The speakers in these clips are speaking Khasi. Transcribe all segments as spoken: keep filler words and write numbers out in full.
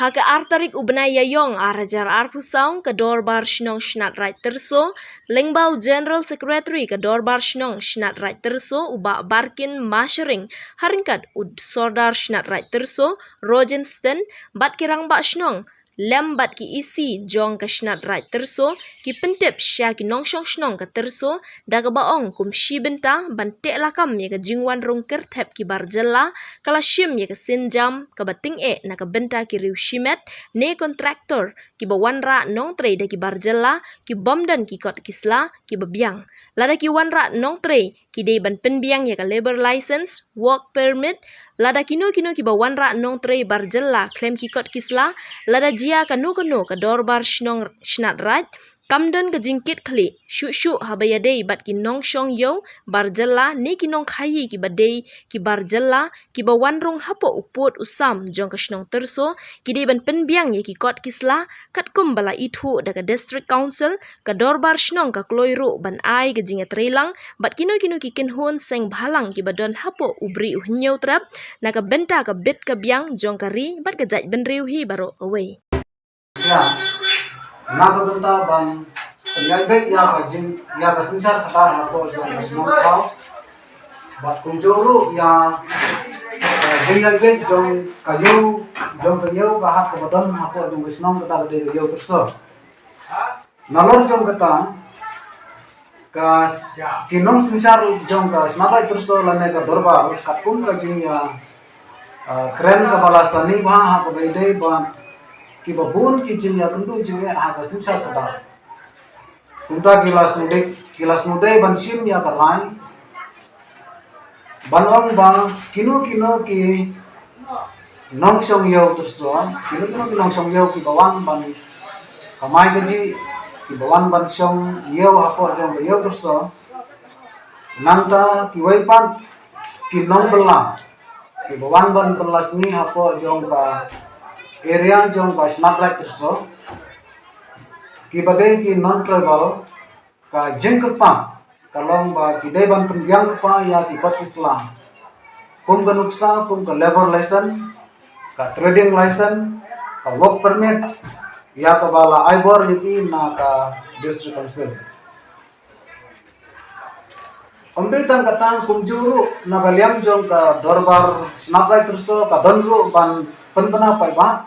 Ha ka ar tarik u bnai Ïaïong ar hajar arphew saw, ka Dorbar Shnong Shnat Raid Tyrso, lyngba u General Secretary ka Dorbar Shnong Shnat Raid Tyrso, u Bah Barkin Mashering, ha ryngkat u Sordar Shnat Raid Tyrso, Rogensten, bad ki Rangbah Shnong, lem bad ki E C jong ka Shnat Raid Tyrso, ki pyntip sha ki nongshong shnong ka Tyrso, da kaba ong kum shi bynta ban teh lakam ïa ka jingwan rung kyrthep ki bar jylla, ka la shim ïa ka sienjam kaba tyngeh na ka bynta ki riew shimet ne kontraktor kiba wanrah nongtrei da ki bar jylla, ki bym don ki kot ki sla kiba biang. Lada ki wanrah nongtrei, ki dei ban pynbiang ïa ka labour license, work permit, lada kino kino kiba wanrah nongtrei bar jylla khlem ki kot ki sla, lada jia kano kano ka Dorbar Shnong Shnat Raid, kam don ka jingkit khlieh, shuh shuh haba ïadei bad ki nongshong ïew bar jylla ne ki nongkhaïi kiba dei ki bar jylla, kiba wan rung hapoh u pud u sam jong ka shnong Tyrso, ki dei ban pynbiang ïa ki kot ki sla, katkum ba la ithuh da ka District Council, ka Dorbar Shnong ka kloi ruh ban ai ka jingïatreilang bad kino kino ki kynhun seng bhalang kiba don hapoh u Bri u Hynñiewtrep, na ka bynta ka bit ka biang jong ka ri bad ka jaitbynriew hi baroh kawei. Ïa, na ka bynta ban pynïaid beit ïa ka jing, ïa ka synshar khadar hapoh jong ka shnong Thaw. Bad kumjuh ruh ïa ka jingïaid beit jong ka ïew, jong ka ïew ka hat kaba don hapoh jong ka shnong kata ka dei ka ïew Tyrso. Nalor jong kata, ka s-, ki nongsynshar jong ka Shnat Raid Tyrso lane ka dorbar, katkum ka jingïa, ah, kren kaba la sani bha ha kaba ïadei bad kiba bun ki jingïakynduh jingeh ha ka synshar khadar. Kumta ki la sngewdei, ki la sngewdei ban shim ïa ka rai, ban ong ba kino kino ki nongshong ïew Tyrso, kino kino ki nongshong ïew kiba wan ban kamai kajih, kiba wan ban shong ïew hapoh jong ka ïew Tyrso. Nangta kiwei pat ki nongbylla kiba wan ban bylla sngi hapoh jong ka area jong ka Shnat Raid Tyrso, kiba dei ki non-tribal, ka jingkyrpad ka long ba ki dei ban pynbiang lypa ïa ki kot ki sla, kum ka nuksa, kum ka labour license, ka trading license, ka work permit, ïa kaba la ai bor ïa ki na ka District Council. Ym dei tang kata, kumjuh ruh na ka liang jong ka dorbar Shnat Raid Tyrso ka don ruh ban pynbna paidbah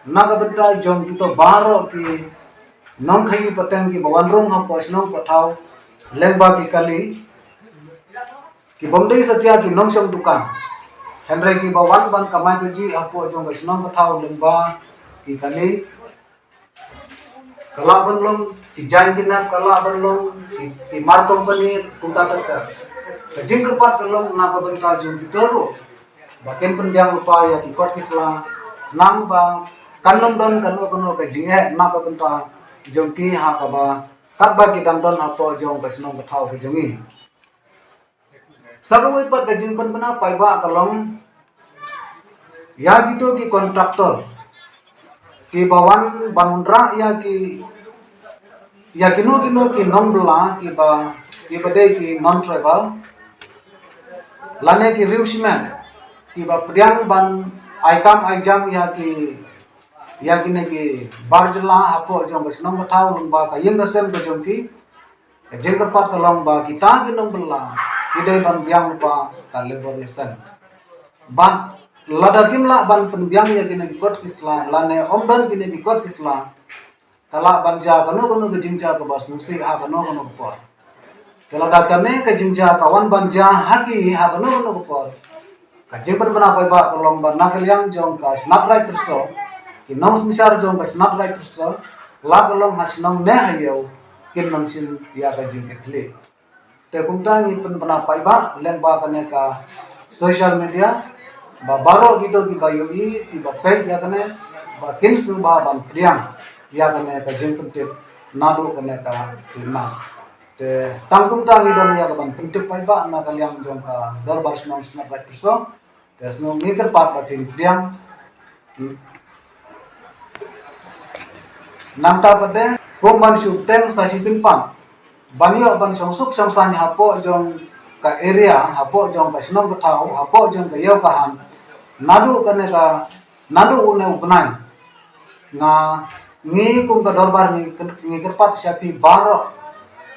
na ka bynta jong kito baroh ki nongkhaïi pateng kiba wan rung hapoh shnong pathaw lyngba ki kali, ki bym dei satia ki nongshong dukan, hynrei kiba wan ban kamai kajih hapoh jong ka shnong pathaw lyngba ki kali. Ka lah ban long ki jaiñ ki nep, ka lah ban long ki, ki mar company, kumta ter ter. Ka jingkyrpad ka long na ka bynta jong kito ruh ba kin pynbiang lypa ïa ki kot ki sla, nang ba kan ym don kano kano ka jingeh na ka bynta jong ki ha kaba katba ki dang don hapoh jong ka shnong ka thaw ka jong ngi. Sa kawei pat ka jingpynbna paidbah ka long ïa kito ki contractor kiba wan ban wanrah ïa ki, ïa kino kino ki nongbylla kiba, kiba dei ki non-tribal lane ki riew shimet, kiba pdiang ban ai kam ai jam ïa ki, ïa kine ki bar jylla hapoh jong ka shnong ka thaw lyngba ka ïing ka sem ka jong ki. Ka jingkyrpad ka long ba kita ki nongbylla ki dei ban biang lypa ka labour license. Bad lada kim lah ban pynbiang ïa kine ki kot ki sla lane ym don kine ki kot ki sla, ka lah ban jia kano kano ka jingjia kaba sngewsih ha kano kano ka por. Te lada kane ka jingjia ka wan ban jia ha ki ha kano kano ka por, ka jingpynbna paidbah ka long ba na ka liang jong ka Shnat Raid Tyrso, ki nongsynshar jong ka Shnat Raid Tyrso, la ka long ha shnong ne ha ïew, kin nang shim ïa ka jingkitkhlieh. Te kumta ngi pynbna paidbah lyngba kane ka social media ba baroh kito kiba ïohi, kiba peit ïa kane, ba kin sngewbha ban pdiang ïa kane ka jingpyntip naduh kane ka khlieh mar. Te tang kumta ngi don ïa ka ban pyntip paidbah na ka liang jong ka dorbar shnong Shnat Raid Tyrso. Te sngewbha ngi kyrpad ba phin pdiang. Nangta pat de, kum ban shu teng sa shisien pat ban ïoh ban shong suk shong saiñ hapoh jong ka area, hapoh jong ka shnong ka thaw, hapoh jong ka ïew ka han, naduh kane ka, naduh une u bnai Nga, ngi kum ka dorbar ngi, ngi kyrpad sha phi baroh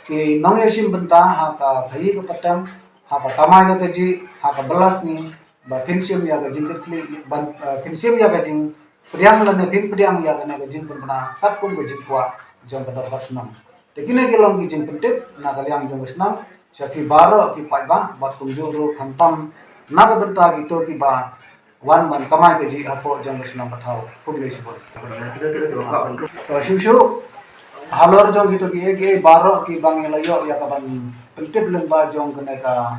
ki nongïashim bynta ha ka khaïi ka pateng, ha ka kamai ka kajih, ha ka bylla sngi, ba phin shim ïa ka jingkyrkhu, ban, eh, phin shim ïa ka jingpdiang lane phin pdiang ïa kane ka jingpynbna katkum ka jingkwah jong ka dorbar shnong. Te kine ki long ki jingpyntip na ka liang jong ka shnong sha phi baroh ki paidbah, bad kumjuh ruh khamtam na ka bynta kito kiba wan ban kamai kajih hapoh jong ka shnong ka thaw. Khublei shibun. To shuh shuh, halor jong kito kiei kiei baroh kiba ngi la ïoh ïa ka ban pyntip lyngba jong kane ka,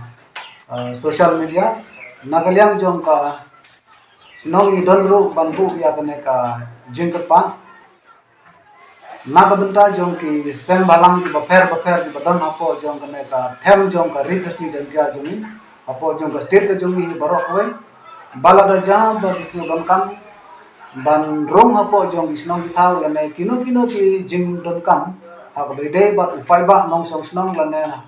eh, social media, na ka liang jong ka shnong ngi don ruh ban buh ïa kane ka jingkyrpad na ka bynta jong ki seng bhalang kiba pher ba pher kiba don hapoh jong kane ka them jong ka Ri Khasi Jaiñtia jong ngi, hapoh jong ka state ka jong ngi baroh kawei. Ba lada jia ba ki sngew donkam ban rung hapoh jong ki shnong ki thaw lane kino kino ki jingdonkam ha kaba ïadei bad u paidbah nongshong shnong lane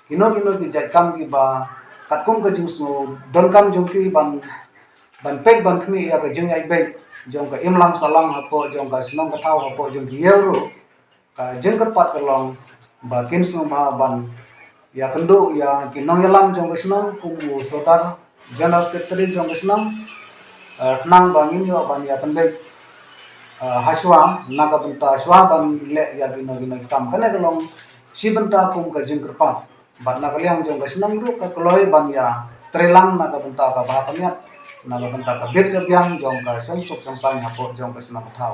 kino kino ki jait kam kiba katkum ka jingsngew donkam jong ki ban ban peit ban khmih ïa ka jingïaid beit jong ka imlang sahlang hapoh jong ka shnong ka thaw hapoh jong ki ïew ruh, ka jingkyrpad ka long ba kin sngewbha ban ïakynduh ïa ki nongïalam jong ka shnong kum u Sordar, General Secretary jong ka shnong, eh, khnang ba ngin ïoh ban ïapynbeit, eh, ha shuwa na ka bynta shuwa ban leh ïa kino kino ki kam. Kane ka long shi bynta kum ka jingkyrpad. Bad na ka liang jong ka shnong ruh ka kloi ban ïatreilang na ka bynta ka bha ka miat, na ka bynta ka bit ka biang jong ka shongsuk shongsaiñ hapoh jong ka shnong ka thaw.